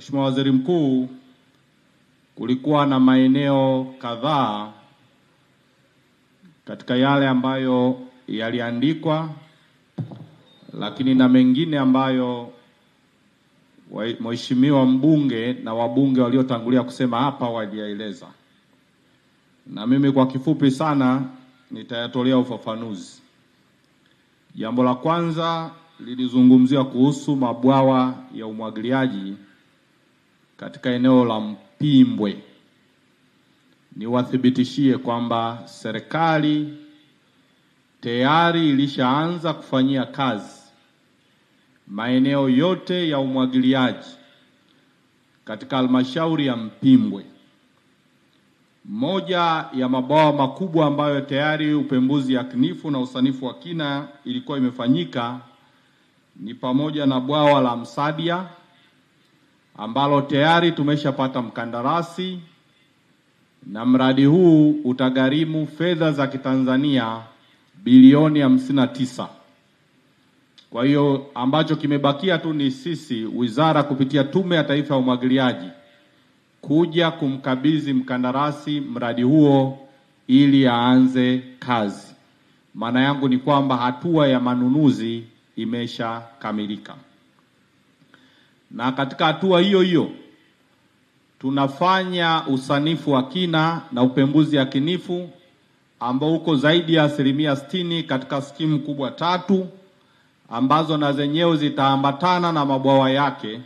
Mheshimiwa Waziri Mkuu, kulikuwa na maeneo kadhaa katika yale ambayo yaliandikwa, lakini na mengine ambayo Mheshimiwa mbunge na wabunge waliotangulia kusema hapa waliyaeleza, na mimi kwa kifupi sana nitayatolea ufafanuzi. Jambo la kwanza lilizungumziwa kuhusu mabwawa ya umwagiliaji katika eneo la Mpimbwe. Niwathibitishie kwamba serikali tayari ilishaanza kufanyia kazi maeneo yote ya umwagiliaji katika halmashauri ya Mpimbwe. Moja ya mabwawa makubwa ambayo tayari upembuzi yakinifu na usanifu wa kina ilikuwa imefanyika ni pamoja na bwawa la Msadia ambalo tayari tumeshapata mkandarasi na mradi huu utagharimu fedha za Kitanzania bilioni 59. Kwa hiyo ambacho kimebakia tu ni sisi wizara kupitia Tume ya Taifa ya Umwagiliaji kuja kumkabidhi mkandarasi mradi huo ili aanze kazi. Maana yangu ni kwamba hatua ya manunuzi imeshakamilika. Na katika hatua hiyo hiyo tunafanya usanifu wa kina na upembuzi yakinifu ambao uko zaidi ya 60% katika skimu kubwa tatu ambazo na zenyewe zitaambatana na mabwawa yake,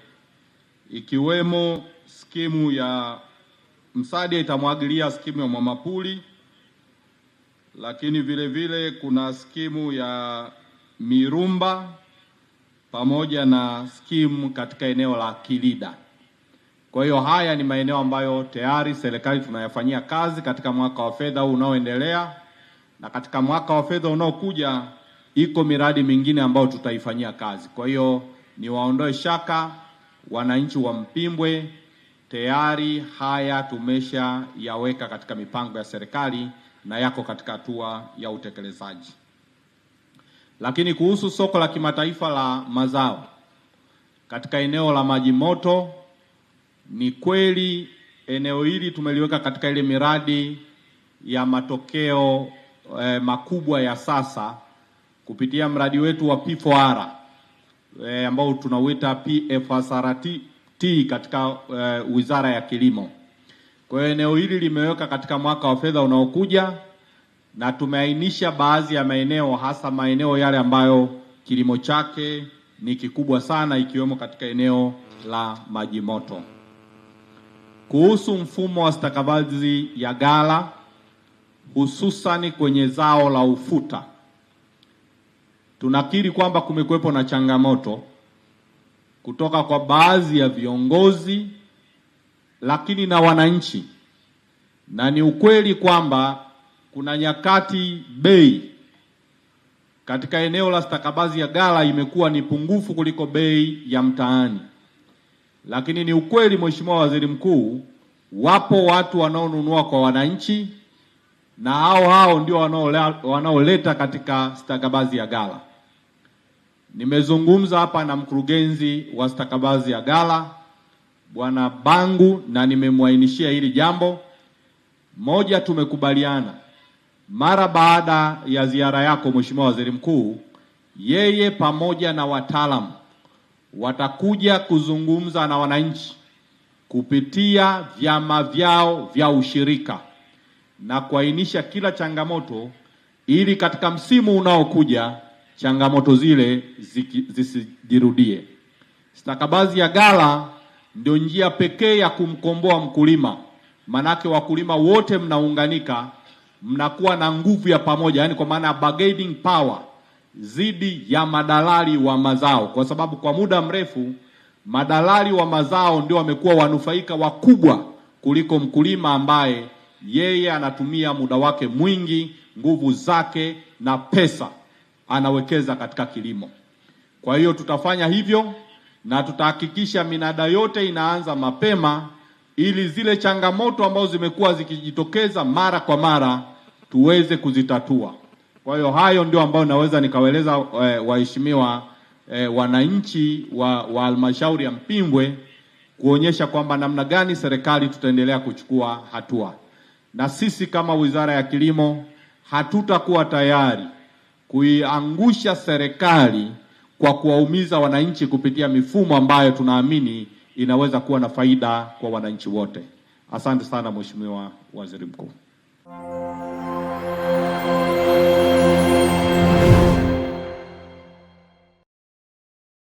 ikiwemo skimu ya Msadia itamwagilia skimu ya Mwamapuli, lakini vile vile kuna skimu ya Mirumba pamoja na skimu katika eneo la Kilida. Kwa hiyo haya ni maeneo ambayo tayari serikali tunayafanyia kazi katika mwaka wa fedha huu unaoendelea, na katika mwaka wa fedha unaokuja iko miradi mingine ambayo tutaifanyia kazi. Kwa hiyo niwaondoe shaka wananchi wa Mpimbwe, tayari haya tumesha yaweka katika mipango ya serikali na yako katika hatua ya utekelezaji. Lakini kuhusu soko la kimataifa la mazao katika eneo la Maji Moto, ni kweli eneo hili tumeliweka katika ile miradi ya matokeo makubwa ya sasa kupitia mradi wetu wa P4R ambao tunauita PFSRT katika Wizara ya Kilimo. Kwa hiyo eneo hili limeweka katika mwaka wa fedha unaokuja, na tumeainisha baadhi ya maeneo, hasa maeneo yale ambayo kilimo chake ni kikubwa sana, ikiwemo katika eneo la Maji Moto. Kuhusu mfumo wa stakabadhi ya ghala hususani kwenye zao la ufuta, tunakiri kwamba kumekuwepo na changamoto kutoka kwa baadhi ya viongozi lakini na wananchi, na ni ukweli kwamba kuna nyakati bei katika eneo la stakabadhi ya ghala imekuwa ni pungufu kuliko bei ya mtaani. Lakini ni ukweli Mheshimiwa Waziri Mkuu, wapo watu wanaonunua kwa wananchi na hao hao ndio wanaoleta katika stakabadhi ya ghala. Nimezungumza hapa na mkurugenzi wa stakabadhi ya ghala Bwana Bangu na nimemwainishia hili jambo. Moja, tumekubaliana mara baada ya ziara yako Mheshimiwa Waziri Mkuu, yeye pamoja na wataalamu watakuja kuzungumza na wananchi kupitia vyama vyao vya ushirika na kuainisha kila changamoto ili katika msimu unaokuja changamoto zile zisijirudie. Stakabadhi ya ghala ndio njia pekee ya kumkomboa mkulima, manake wakulima wote mnaunganika, mnakuwa na nguvu ya pamoja, yani kwa maana bargaining power dhidi ya madalali wa mazao, kwa sababu kwa muda mrefu madalali wa mazao ndio wamekuwa wanufaika wakubwa kuliko mkulima ambaye yeye anatumia muda wake mwingi, nguvu zake na pesa anawekeza katika kilimo. Kwa hiyo tutafanya hivyo na tutahakikisha minada yote inaanza mapema ili zile changamoto ambazo zimekuwa zikijitokeza mara kwa mara tuweze kuzitatua. Kwa hiyo hayo ndio ambayo naweza nikawaeleza waheshimiwa wananchi wa halmashauri ya Mpimbwe kuonyesha kwamba namna gani serikali tutaendelea kuchukua hatua, na sisi kama Wizara ya Kilimo hatutakuwa tayari kuiangusha serikali kwa kuwaumiza wananchi kupitia mifumo ambayo tunaamini inaweza kuwa na faida kwa wananchi wote. Asante sana Mheshimiwa Waziri Mkuu.